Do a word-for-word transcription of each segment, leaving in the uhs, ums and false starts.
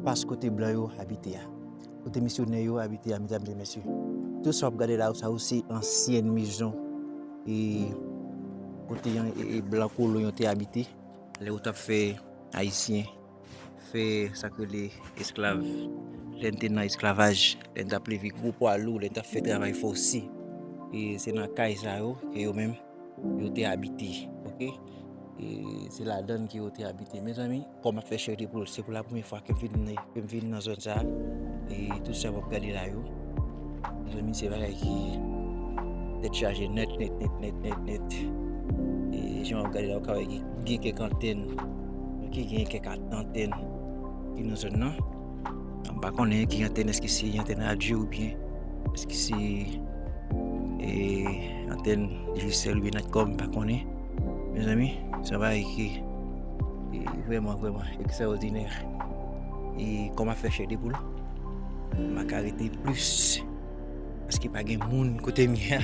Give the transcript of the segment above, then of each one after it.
espas kote blan yo abite a. Kote misyonè yo abite a, medam e mesye. Tout sa w ap gade la yo, sa yo se ansyen mezon e kote e, e blan kolon yo te abite. Lè yo t ap fè Ayisyen fè sa k rele esklav. Lè n te nan esklavaj, lè n t ap leve gwo pwa lou, lè n t ap fè travay fòse. E se nan kay sa yo ke yo menm yo te abite, oke? E se ladan l ke yo te abite. Mezanmi, kò m ap fè chè de poul, se pou la premyè fwa ke m vin, ke m vin nan zòn sa a. E tout sa w ap gade la yo, mezanmi, se bagay ki tèt chaje nèt, nèt, nèt, nèt, nèt, nèt. E jan w ap gade la, w ka wè gen, gen kèk antèn, oke, gen kèk at-, antèn ki nan zòn nan. M pa konnen ki antèn, èske se antèn radyo oubyen èske se, e, antèn Digicel oubyen Natcom, m pa konnen. Mezanmi, se yon bagay ki, e, vrèman, vrèman ekstraòdinè. E kò m ap fè chè de poul, m pa ka rete plis. Paske pa gen moun kote m ye a.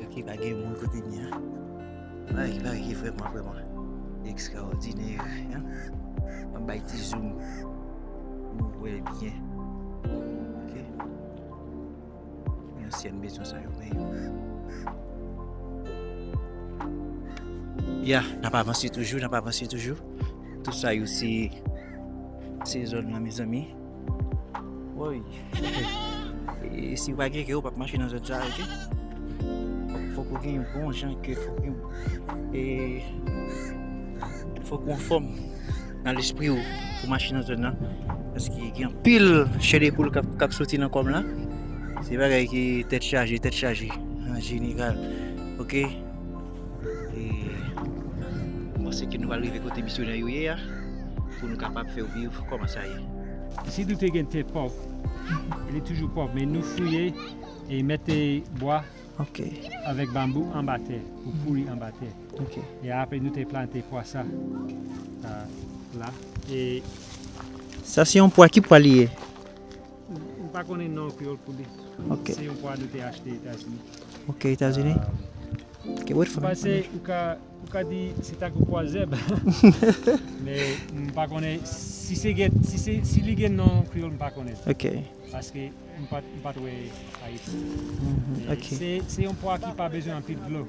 Oke, pa gen moun kote m ye a. Bagay, bagay ki vrèman, vrèman ekstraòdinè, hein? M ap bay ti zoom pou nou wè l byen. Oke. Men ansyen mezon sa yo, men yo. Ya, n ap avanse toujou, n ap avanse toujou. Tout sa yo se sezon nan, mezanmi. Woy. E si w pa gen kè, ou p ap mache nan zòn sa, oke? Fòk, fòk ou gen yon bon jan kè, fòk ou, e, fòk ou anfòm nan lespri w pou mache nan zòn nan. Paske gen anpil chè de poul k ap, k ap soti nan kò m la. Se bagay ki tèt chaje, tèt chaje, an jeneral. Oke? E, m panse ke nou pral rive kote misyonè yo ye a, pou nou kapab fè yo viv kòman sa ye. Isit nou te gen tè pòv. Li toujou pòv, men nou fouye e mete bwa, oke, avèk banbou anba tè, pou pouri anba tè. Oke. E apre nou te plante pwa sa, a, la. E sa se yon pwa, ki pwa li ye? M pa konnen non kreyòl pou li. Oke. Se yon pwa nou te achte Etazini. Oke, Etazini. Ah. Oke, wait for me. M panse ou ka, ou ka di se tankou pwa zèb. Men m pa konnen si se gen, si se, si li gen non kreyòl, m pa konnen. Oke. Paske m pa t, m pa t wè Ayiti. Mhm, men oke. Se, se yon pwa ki pa bezwen anpil dlo.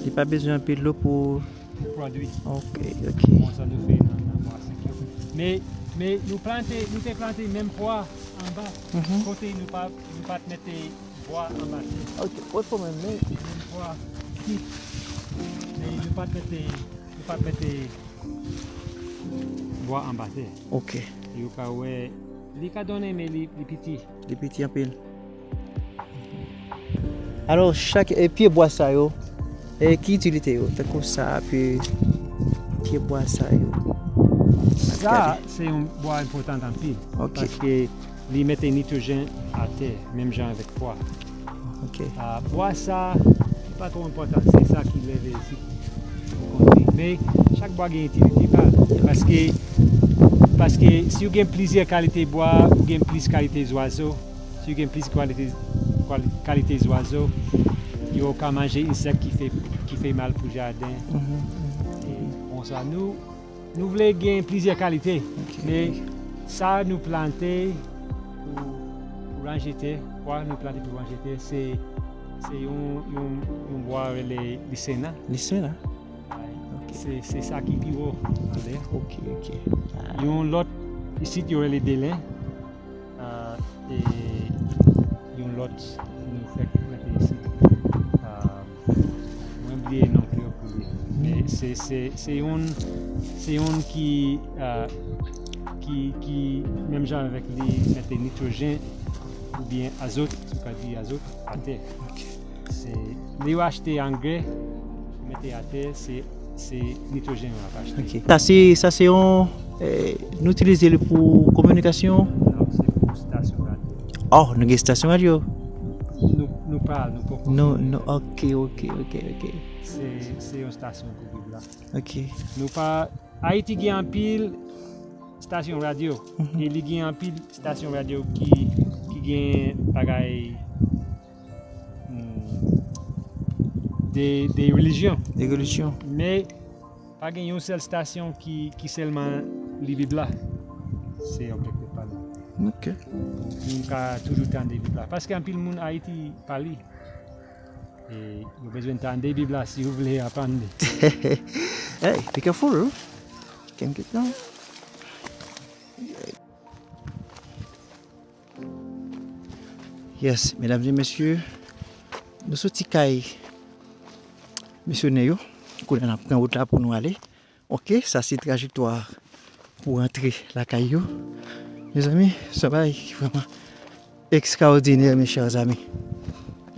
Li pa bezwen anpil dlo pou pou pwodui. Oke, oke. Konsa nou fè nan, nan mwa senk yo. Men, men nou plante, nou te plante menm pwa anba. Mhm. Kote nou pa, nou pa t mete bwa anba tè. Oke, wait for me, men. Menm pwa ki, men nou pa t mete, nou pa t mete bwa anba tè. Oke. Yo ka wè, li ka donnen, men li, li piti. Li piti anpil. Alò, chak, e, pye bwa sa yo, e, ki itilite yo? Tankou sa, pye, pye bwa sa yo. Sa, se yon bwa enpòtan anpil. Oke. Paske li mete nitwojèn atè, menm jan avèk pwa. Oke. Ah, bwa sa, li pa twò enpòtan, se sa ki leve isit. Men, chak bwa gen itilite pa l. Paske, paske si w gen plizyè kalite bwa, ou gen plis kalite zwazo. Si w gen plis kalite, kal-, kalite zwazo, yo ka manje ensèk ki fè, ki fè mal pou jaden. Mhm, mhm. E konsa, nou, nou vle gen plizyè kalite. Oke. Men sa nou plante pou, pou ranje tè, pwa nou plante pou ranje tè, se, se yon, yon, yon bwa rele lisena. Lisena? Oke. Se, se sa ki pi wo anlè. Oke, oke. Ah. Yon lòt, isit yo rele delen. Ah, e yon lòt nou fèk plante isit. Ah, mwen bliye non kreyòl pou li. Men se, se, se yon, se yon ki, ah, ki, ki menm jan avèk li mete nitwojèn oubyen azòt, si w ka di azòt, atè. Oke. Se, lè yo achte angrè, mete atè, se, se nitwojèn yo ap achte. Oke. Sa se, sa se yon, eh, nou itilize li pou kominikasyon? Non, se pou stasyon radyo. Oh, nou gen stasyon radyo? Nou, nou pa, nou poko. Nou, nou, oke, oke, oke, oke. Se, se yon stasyon pou pèp la. Oke. Nou pa, Ayiti gen anpil stasyon radyo. Mhm. E li gen anpil stasyon radyo ki, ki gen bagay, hmm, de, de relijyon. De relijyon. Men, pa gen yon sèl stasyon ki, ki sèlman li Bib la. Se yon pèp ki pale. Ok. Pou nou ka toujou tande Bib la. Paske anpil moun Ayiti pa li. E yo bezwen tande Bib la, si w vle aprann li. Hey, be careful, bro. Can't get down. Yes, medam e mesye, nou soti kay misyonè yo. Kounye a n ap pran wout la pou nou ale. Ok, sa se trajektwa pou rantre lakay yo. Mezanmi, se yon bagay ki vrèman ekstraòdinè, mes chers amis.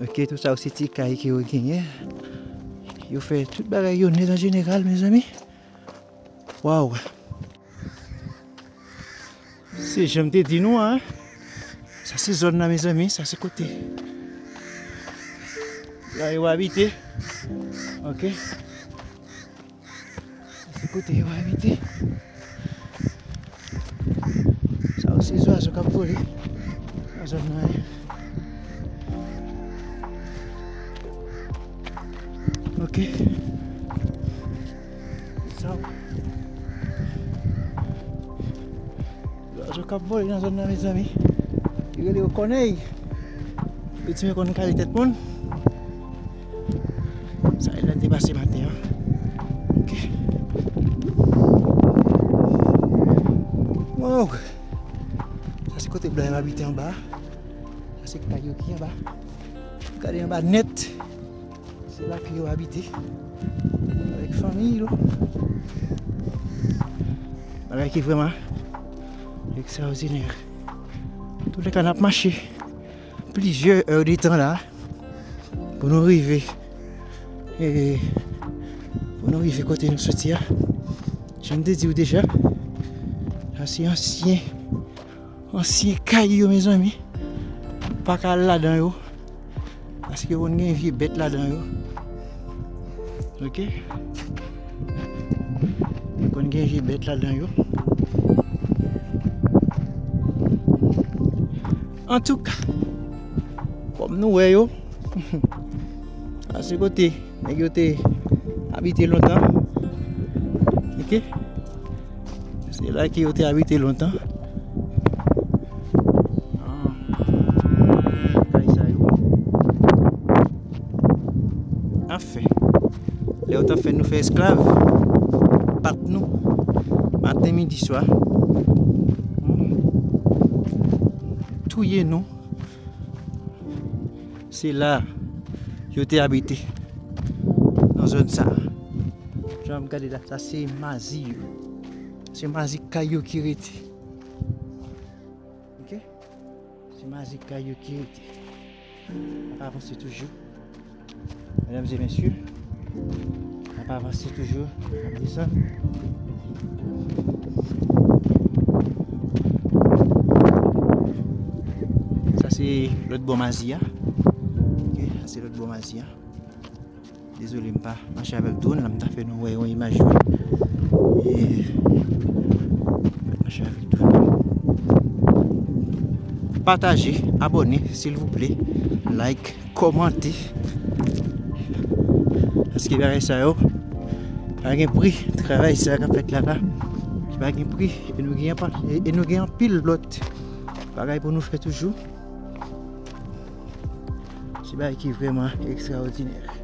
Ok, tout sa yo se ti kay ke yo genyen. Yo fè tout bagay yo nèt an jeneral, mezanmi. Waw. Se jan m te di nou an. Sa se zòn nan, mezanmi. Sa se kote la yo abite. Ok. Sa se kote yo abite. Sa yo se zwazo k ap vole nan zòn nan. Ok. Sa yo. Zwazo k ap vole nan zòn nan, mezanmi. Yo rele yo kònèy. Yo ti men konn kale tèt moun. Sa e lè n te pase maten an. Ok. Wow. Sa se kote blan yo abite anba. Sa se kay yo ki anba. Gade anba nèt. Se la ke yo abite. Avèk fanmi yo. Bagay ki vrèman ekstraòdinè. Toulèka n ap mache plizyè è de tan la pou nou rive e pou nou rive kote nou soti a. Jan m te di w deja, sa se ansyen ansyen kay yo, mezanmi. Pa ka al ladan yo. Paske yo konn gen vye bèt ladan yo. Ok. Yo konn gen vye bèt ladan yo. Antouka, kòm nou wè yo, sa se kote nèg yo te abite lontan. Ok. Se la ke yo te abite lontan. Ah, kay sa yo. Anfen, lè yo t ap fè nou fè esklav, bat nou maten, midi, swa, touye nou. Se la yo te abite nan zòn sa. Jan m gade la, sa se mazi yo. Se mazi kay yo ki rete. Ok? Se mazi kay yo ki rete. N ap avanse toujou. Medam e mesye, n ap avanse toujou. N ap desann. Sa se lòt bò mazi a. Ok, sa se lòt bò mazi a. Dezole, m pa mache avèk drone la, m ta fè nou wè yon imaj yo. E, mache avèk drone. Pataje, abòne, silvouplè. Like, kòmante. Paske bagay sa yo, pa gen pri. Travay sa k ap fèt la la, pa gen pri. E nou gen anpil, e nou gen anpil lòt bagay pou nou fè toujou. Se bagay ki vrèman ekstraòdinè.